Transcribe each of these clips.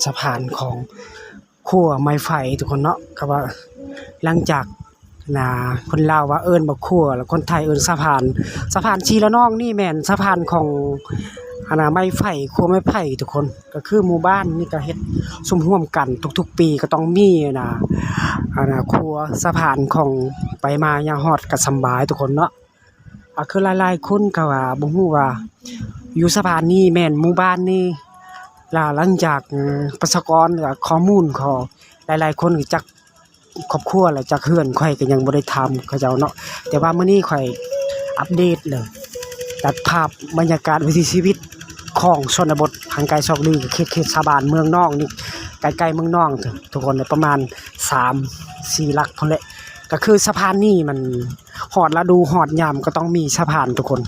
ສະພານຂອງຂົວໄມ້ໄຜ່ທຸກຄົນເນາະ. ກໍວ່າຫຼັງຈາກ ນາ ຄົນລາວວ່າເອີ້ນວ່າຂົວ ແລ້ວຄົນໄທເອີ້ນສະພານ. ສະພານສີລະນອງນີ້ແມ່ນສະພານຂອງ ອັນນາ ໄມ້ໄຜ່ ຂົວໄມ້ໄຜ່ທຸກຄົນ. ກໍຄືໝູ່ບ້ານນີ້ກໍເຮັດສົມຮ່ວມກັນ ທຸກໆປີກໍຕ້ອງມີ ອັນນາ ອັນນາ ຂົວສະພານຂອງໄປມາຍາມຮອດກໍສຳບາຍທຸກຄົນເນາະ. ອາ ຄືຫຼາຍໆຄົນກໍວ່າບໍ່ຮູ້ວ່າຢູ່ສະພານນີ້ແມ່ນໝູ່ບ້ານນີ້ ລະຫຼັງຈາກ ອາ ປະຊາກອນ ຫຼືວ່າຂໍ້ມູນຂອງຫຼາຍໆຄົນ ຈັກຄອບຄົວ ແລະ ຈັກເຮືອນ ຂ້ອຍກໍຍັງບໍ່ໄດ້ຖາມເຂົາເຈົ້າເນາະ. ແຕ່ວ່າມື້ນີ້ຂ້ອຍອັບເດດເລີຍ ຕັດພາບບັນຍາກາດວິຖີຊີວິດຂອງຊົນນະບົດ ຫ່າງໄກຊອກຫຼີ ເຂດ ເຂດຊາວບ້ານເມືອງນອງນີ້ ໃກ້ໆເມືອງນອງ ທຸກຄົນ ປະມານສາມສີ່ຫຼັກພຸ້ນແຫຼະ. ກໍຄືສະພານນີ້ມັນຮອດລະດູຮອດຍາມກໍຕ້ອງມີສະພານທຸກຄົນ.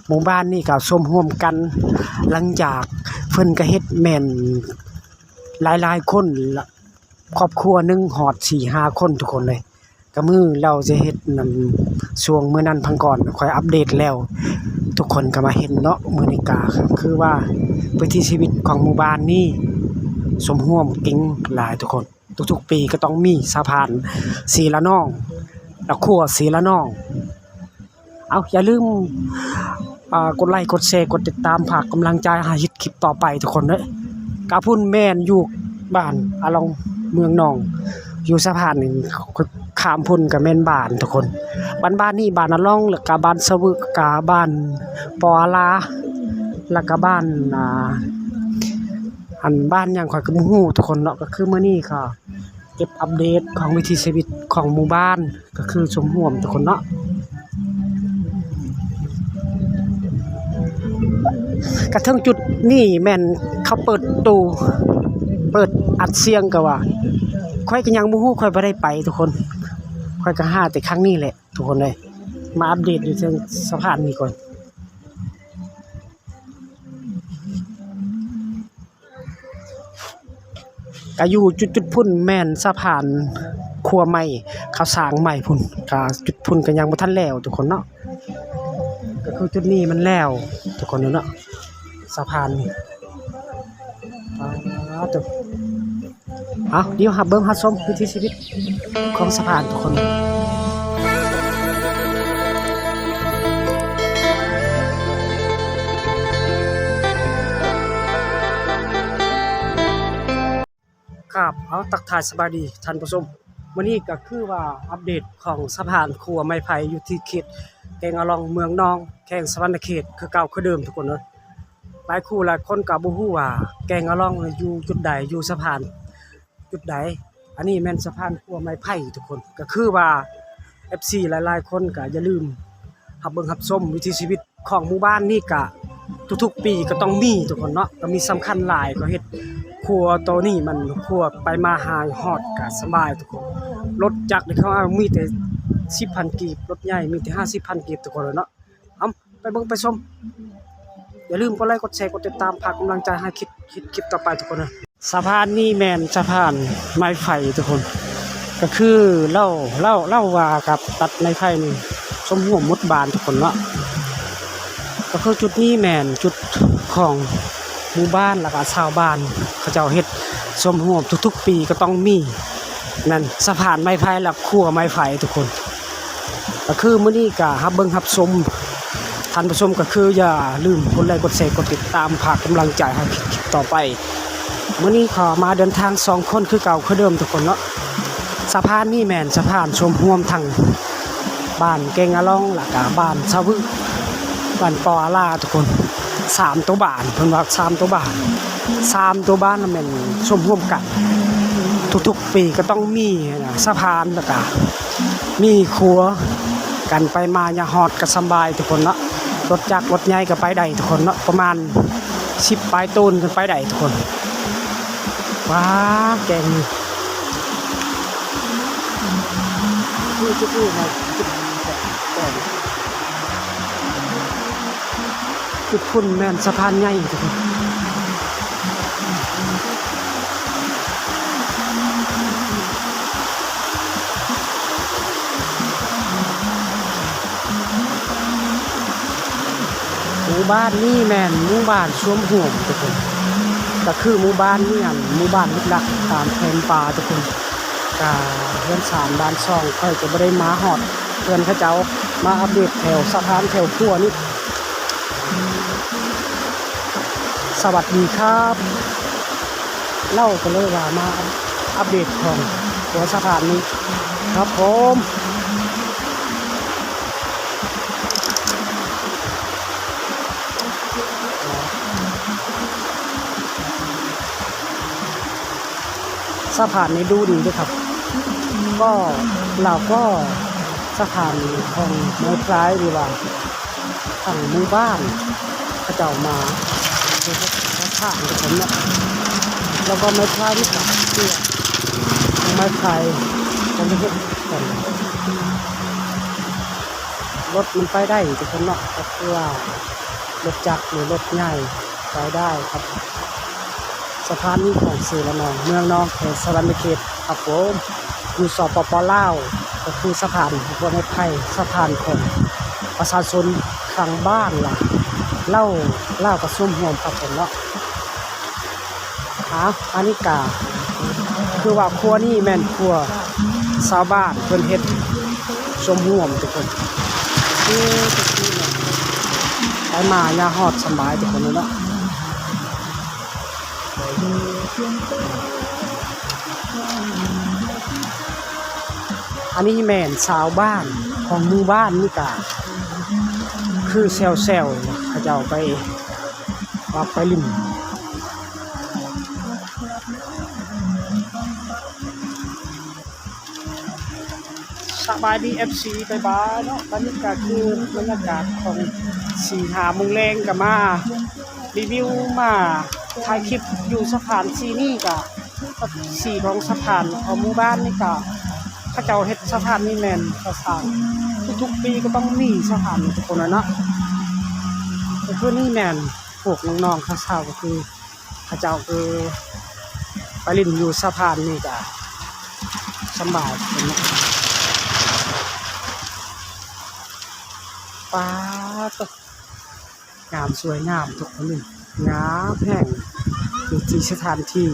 ໝູ່ບ້ານນີ້ກໍສົມຮ່ວມກັນ ຫຼັງຈາກເພິ່ນກໍເຮັດແມ່ນຫຼາຍໆຄົນ ຄອບຄົວໜຶ່ງຮອດສີ່ຫ້າຄົນທຸກຄົນເລີຍ. ກໍມື້ລາວຈະເຮັດນັ້ນ ຊ່ວງມື້ນັ້ນພັງກ່ອນ ຂ້ອຍອັບເດດແລ້ວ ທຸກຄົນກໍມາເຫັນເນາະ. ມື້ນີ້ກໍຄືວ່າວິຖີຊີວິດຂອງໝູ່ບ້ານນີ້ສົມຮ່ວມເກັ່ງຫຼາຍທຸກຄົນ. ທຸກໆປີກໍຕ້ອງມີສະພານສີລະນອງ ແລະ ຂົວສີລະນອງ. ເອົາ ຢ່າລືມ ອ່າ ກົດໄລ ກົດແຊ ກົດຕິດຕາມ ຝາກກຳລັງໃຈໃຫ້ເຮັດຄລິບຕໍ່ໄປທຸກຄົນເດີ. ກະພຸ້ນແມ່ນຢູ່ບ້ານອາລອງ ເມືອງນອງ ຢູ່ສະພານນີ້ ຂ້າມພຸ້ນກະແມ່ນບ້ານທຸກຄົນ. ບ້ານ ບ້ານນີ້ບ້ານອາລອງ ແລ້ວກະບ້ານສະວຶ ກະບ້ານປໍອາລາ ແລ້ວກະບ້ານ ອ່າ ອັນ ບ້ານຫຍັງຂ້ອຍກໍບໍ່ຮູ້ທຸກຄົນເນາະ. ກໍຄືມື້ນີ້ກໍ ເກັບອັບເດດຂອງວິຖີຊີວິດຂອງໝູ່ບ້ານ ກໍຄືສົມຮ່ວມທຸກຄົນເນາະ. ກະເຖິງຈຸດນີ້ແມ່ນເຂົາເປີດຕູ້ ເປີດອັດສຽງກໍວ່າ ຂ້ອຍກໍຍັງບໍ່ຮູ້ ຂ້ອຍບໍ່ໄດ້ໄປທຸກຄົນ. ຂ້ອຍກໍຫາແຕ່ຄັ້ງນີ້ແຫຼະທຸກຄົນເອີຍ ມາອັບເດດຢູ່ເທິງສະພານນີ້ກ່ອນ. ກະຢູ່ຈຸດໆພຸ້ນແມ່ນສະພານຂົວໃໝ່ ເຂົາສ້າງໃໝ່ພຸ້ນ ກະຈຸດພຸ້ນກະຍັງບໍ່ທັນແລ້ວທຸກຄົນເນາະ. ກະຄືຈຸດນີ້ມັນແລ້ວທຸກຄົນເນາະ ສະພານນີ້. ປາດໂທ້ ເອົາ ດຽວຮັບເບິ່ງຮັບຊົມວິຖີຊີວິດຂອງສະພານທຸກຄົນ. ຄາບ ເອົາ ທັກທາຍສະບາຍດີທ່ານຜູ້ຊົມ. ມື້ນີ້ກໍຄືວ່າອັບເດດຂອງສະພານຂົວໄມ້ໄຜ່ຢູ່ທີ່ເຂດແກງອາລອງ ເມືອງນອງ ແຂວງສະຫວັນນະເຂດ ຄືເກົ່າຄືເດີມທຸກຄົນເອີຍ. ຫຼາຍຄູ່ຫຼາຍຄົນກໍບໍ່ຮູ້ວ່າແກງອາລອງຢູ່ຈຸດໃດ ຢູ່ສະພານຈຸດໃດ. ອັນນີ້ແມ່ນສະພານຂົວໄມ້ໄຜ່ທຸກຄົນ. ກໍຄືວ່າເອັຟຊີຫຼາຍໆຄົນກໍຢ່າລືມຮັບເບິ່ງຮັບຊົມວິຖີຊີວິດຂອງໝູ່ບ້ານນີ້ ກະທຸກໆປີກໍຕ້ອງມີທຸກຄົນເນາະ. ກໍມີສຳຄັນຫຼາຍ ກໍເຮັດຂົວໂຕນີ້ມັນຂົວໄປມາຫາຮອດກໍສະບາຍທຸກຄົນ. ລົດຈັກນີ້ເຂົາເອົາມີແຕ່ສິບພັນກີບ ລົດໃຫຍ່ມີແຕ່ຫ້າສິບພັນກີບທຸກຄົນເນາະ. ເອົາ ໄປເບິ່ງໄປຊົມ. ຢ່າລືມກົດໄລ ກົດແຊ ກົດຕິດຕາມ ຝາກກຳລັງໃຈໃຫ້ຄິດ ຄິດຄລິບຕໍ່ໄປທຸກຄົນເດີ. ສະພານນີ້ແມ່ນສະພານໄມ້ໄຜ່ທຸກຄົນ. ກໍຄືເລົ່າ ເລົ່າ ເລົ່າວ່າກັບຕັດໄມ້ໄຜ່ນີ້ສົມຮ່ວມໝົດບ້ານທຸກຄົນເນາະ. ກໍຄືຈຸດນີ້ແມ່ນຈຸດຂອງໝູ່ບ້ານ ແລ້ວກໍຊາວບ້ານເຂົາເຈົ້າເຮັດສົມຮ່ວມທຸກໆປີກໍຕ້ອງມີ. ແມ່ນສະພານໄມ້ໄຜ່ ແລະ ຂົວໄມ້ໄຜ່ທຸກຄົນ. ກໍຄືມື້ນີ້ກໍຮັບເບິ່ງຮັບຊົມ ທ່ານຜູ້ຊົມກໍຄືຢ່າລືມກົດໄລ ກົດແຊ ກົດຕິດຕາມ ຝາກກຳລັງໃຈໃຫ້ຄລິບຕໍ່ໄປ. ມື້ນີ້ຂໍມາເດີນທາງສອງຄົນຄືເກົ່າຄືເດີມທຸກຄົນເນາະ. ສະພານນີ້ແມ່ນສະພານສົມຮ່ວມທັງ ບ້ານແກງອາລອງ ແລ້ວກະບ້ານສະວຶ ບ້ານປໍອາລາທຸກຄົນ. ສາມໂຕບ້ານ ເພິ່ນວ່າສາມໂຕບ້ານ ສາມໂຕບ້ານລະແມ່ນສົມຮ່ວມກັນ ທຸກໆປີກໍຕ້ອງມີສະພານ ແລ້ວກະມີຂົວກັນໄປມາ ຍາມຮອດກໍສຳບາຍທຸກຄົນເນາະ. ລົດຈັກລົດໃຫຍ່ກໍໄປໄດ້ທຸກຄົນເນາະ ປະມານສິບປາຍໂຕນຂຶ້ນໄປໄດ້ທຸກຄົນ. ວ້າ ແກງນີ້ ຈຸດພຸ້ນແມ່ນສະພານໃຫຍ່ທຸກຄົນ. ໝູ່ບ້ານນີ້ແມ່ນໝູ່ບ້ານຊວມຮ່ວມທຸກຄົນ ກ ກໍຄືໝູ່ບ້ານນີ້ຫັ້ນ ໝູ່ບ້ານເຮັດຫຼັກຕາມແຜນປ່າທຸກຄົນ. ກະເຮືອນຊານບ້ານຊ່ອງ ຂ້ອຍຈະບໍ່ໄດ້ມາຮອດເຮືອນເຂົາເຈົ້າ ມາອັບເດດແຖວສະຖານແຖວຂົວນີ້. ສະຫວັດດີຄັບ ເລົ່າກໍເລີຍວ່າມາອັບເດດຂອງຂົວສະຖານນີ້ຄັບຜົມ. ສະຖານນີ້ດູດີເດ້ຄັບ ກໍລາວກໍສະຖານຂອງໄມ້ພລາຍ ຫຼືວ່າທາງໝູ່ບ້ານເຂົາເຈົ້າມາເຮັດທາງກັນເນາະ ແລ້ວກໍໄມ້ພລາຍນີ້ກໍຄືໄມ້ພລາຍເຂົາເຮັດກັນ ລົດມັນໄປໄດ້ທຸກຄົນເນາະ ກໍຄືວ່າລົດຈັກ ຫຼືລົດໃຫຍ່ໄປໄດ້ຄັບ. ສະຖານນີ້ຂອງເຊລະນອງ ເມືອງນອງ ແຂວງສະຫວັນນະເຂດຄັບຜົມ ຢູ່ ສປປ ລາວ ກໍຄືສະຖານຫົວໄມ້ໄຜ່ ສະຖານຂອງປະຊາຊົນທາງບ້ານລະ ລາວ ລາວກໍສົມຮ່ວມຄັບຜົມເນາະ. ເອົາ ອັນນີ້ກະຄືວ່າຄົວນີ້ແມ່ນຄົວຊາວບ້ານເພິ່ນເຮັດສົມຮ່ວມທຸກຄົນ ຄືໄປມາຢ່າຮອດສະບາຍທຸກຄົນເນາະ. ອັນນີ້ແມ່ນຊາວບ້ານຂອງໝູ່ບ້ານນີ້ກະຄືແຊວໆ ເຂົາເຈົ້າໄປ ອອກໄປຫຼິ້ນ. ສະບາຍດີ ເອັຟຊີ ບາຍບາຍເນາະ. ຕອນນີ້ກະຄືບັນຍາກາດຂອງສີ່ຫ້າໂມງແລງ ກະມາຣີວິວ ມາຖ່າຍຄລິບຢູ່ສະຖານທີ່ນີ້ ກະ ທີ່ຂອງສະຖານຂອງໝູ່ບ້ານນີ້ກະ ເຂົາເຈົ້າເຮັດສະຖານນີ້ແມ່ນກະສ້າງ ທຸກໆປີກໍຕ້ອງມີສະຖານນີ້ທຸກຄົນແຫຼະເນາະ. ກໍຄືນີ້ແມ່ນພວກນ້ອງໆ ສາວໆ ກໍຄືເຂົາເຈົ້າຄືໄປຫຼິ້ນຢູ່ສະຖານນີ້ກະສະບາຍເນາະ. ປາດໂທ້ ງາມສວຍງາມທຸກຄົນ ງາມແຮງ ຢູ່ທີ່ສະຖານທີ່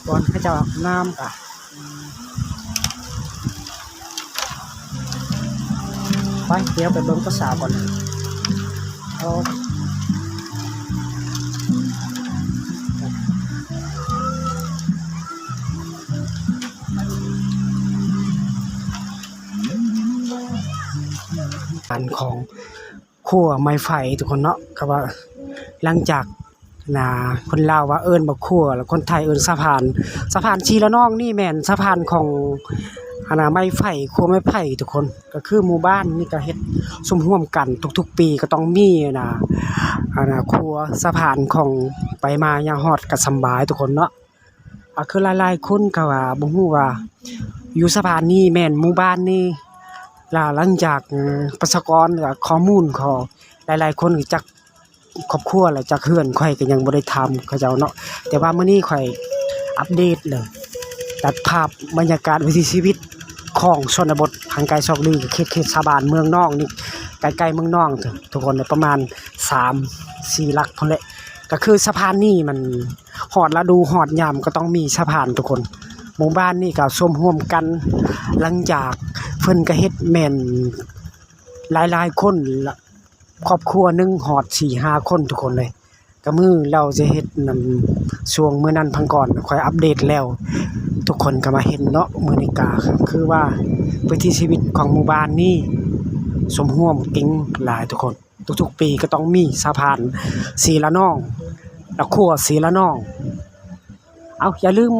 ບ່ອນເຂົາເຈົ້າອາບນ້ຳກະ ໄປ ດຽວໄປເບິ່ງຜູ້ສາວກ່ອນ. ໂອ້ ອັນຂອງ ຂົວໄມ້ໄຜ່ທຸກຄົນເນາະ ກໍວ່າຫຼັງຈາກ ນາ ຄົນລາວວ່າເອີ້ນວ່າຂົວ ແລ້ວຄົນໄທເອີ້ນສະພານ ສະພານຊີລະນອງນີ້ແມ່ນສະພານຂອງ ອັນນາ ໄມ້ໄຜ່ ຂົວໄມ້ໄຜ່ທຸກຄົນ. ກໍຄືໝູ່ບ້ານນີ້ກໍເຮັດສົມຮ່ວມກັນ ທຸກໆປີກໍຕ້ອງມີ ອັນນາ ອັນນາ ຂົວສະພານຂອງໄປມາຢ່າງຮອດກໍສຳບາຍທຸກຄົນເນາະ. ກໍຄືຫຼາຍໆຄົນກໍວ່າບໍ່ຮູ້ວ່າຢູ່ສະພານນີ້ແມ່ນໝູ່ບ້ານນີ້ ລະຫຼັງຈາກ ເອີ ປະຊາກອນ ຫຼືວ່າຂໍ້ມູນຂອງຫຼາຍໆຄົນ ຈັກຄອບຄົວ ແລະ ຈັກເຮືອນ ຂ້ອຍກໍຍັງບໍ່ໄດ້ຖາມເຂົາເຈົ້າເນາະ. ແຕ່ວ່າມື້ນີ້ຂ້ອຍອັບເດດເລີຍ ຕັດພາບບັນຍາກາດວິຖີຊີວິດຂອງຊົນນະບົດຫ່າງໄກສອກຫຼີ ເຂດ ເຂດຊາວບ້ານເມືອງນອງນີ້ ໃກ້ໆເມືອງນອງ ທຸກຄົນ ປະມານສາມສີ່ຫຼັກພຸ້ນແຫຼະ. ກໍຄືສະພານນີ້ມັນ ຮອດລະດູຮອດຍາມກໍຕ້ອງມີສະພານທຸກຄົນ. ໝູ່ບ້ານນີ້ກໍສົມຮ່ວມກັນ ຫຼັງຈາກເພິ່ນກໍເຮັດແມ່ນຫຼາຍໆຄົນ ຄອບຄົວໜຶ່ງຮອດສີ່ຫ້າຄົນທຸກຄົນເລີຍ. ກໍມື້ລາວຈະເຮັດນຳຊ່ວງມື້ນັ້ນພັງກ່ອນ ຂ້ອຍອັບເດດແລ້ວ ທຸກຄົນກໍມາເຫັນເນາະ. ມື້ນີ້ກໍຄືວ່າວິຖີຊີວິດຂອງໝູ່ບ້ານນີ້ສົມຮ່ວມເກັ່ງຫຼາຍທຸກຄົນ. ທຸກໆປີກໍຕ້ອງມີສະພານສີລະນອງ ແລະ ຂົວສີລະນອງ. ເອົາ ຢ່າລືມ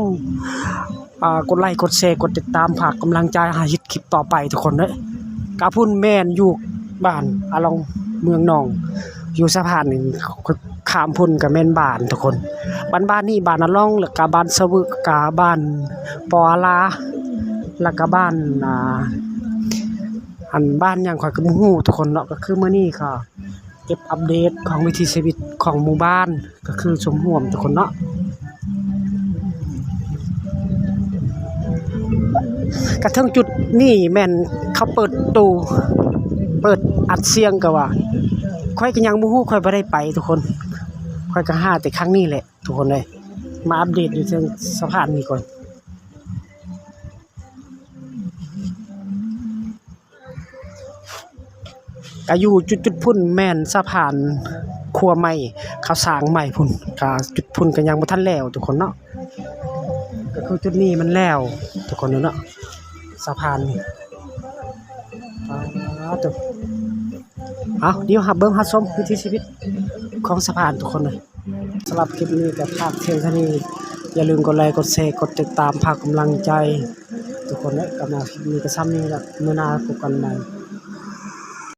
ອາ ກົດໄລ ກົດແຊ ກົດຕິດຕາມ ຝາກກຳລັງໃຈໃຫ້ເຮັດຄລິບຕໍ່ໄປທຸກຄົນເດີ. ກະພຸ້ນແມ່ນຢູ່ບ້ານອາລອງເມືອງນອງ ຢູ່ສະພານນີ້ ຂ້າມພຸ້ນກະແມ່ນບ້ານທຸກຄົນ. ບ້ານ ບ້ານນີ້ບ້ານອາລອງ ແລ້ວກະບ້ານສະວຶ ກະບ້ານປໍອາລາ ແລ້ວກະບ້ານ ອາ ອັນບ້ານຫຍັງຂ້ອຍກໍບໍ່ຮູ້ທຸກຄົນເນາະ. ກໍຄືມື້ນີ້ກໍເກັບອັບເດດຂອງວິຖີຊີວິດຂອງໝູ່ບ້ານ ກໍຄືສົມຮ່ວມທຸກຄົນເນາະ. ກະເຖິງຈຸດນີ້ແມ່ນເຂົາເປີດຕູ້ ເປີດອັດສຽງກໍວ່າ ຂ້ອຍກໍຍັງບໍ່ຮູ້ ຂ້ອຍບໍ່ໄດ້ໄປທຸກຄົນ ຂ້ອຍກໍຫາແຕ່ຄັ້ງນີ້ແຫຼະ ທຸກຄົນເອີຍ. ມາອັບເດດຢູ່ເທິງສະພານນີ້ກ່ອນ. ກະຢູ່ຈຸດໆພຸ້ນແມ່ນສະພານຂົວໃໝ່ ເຂົາສ້າງໃໝ່ພຸ້ນ ກະຈຸດພຸ້ນກະຍັງບໍ່ທັນແລ້ວທຸກຄົນເນາະ. ກະຄືຈຸດນີ້ມັນແລ້ວທຸກຄົນເນາະ ສະພານນີ້. ປາດໂທ້ ເອົາ ດຽວຮັບເບິ່ງຮັບຊົມວິຖີຊີວິດຂອງສະພານທຸກຄົນເດີ. ສຳລັບຄລິບນີ້ກໍພາກພຽງເທົ່ານີ້ ຢ່າລືມກົດໄລ ກົດແຊ ກົດຕິດຕາມ ພາກກຳລັງໃຈທຸກຄົນເດີ. ກໍມາຄລິບນີ້ກໍຊ່ຳນີ້ລະ ມື້ໜ້າພົບກັນໃໝ່.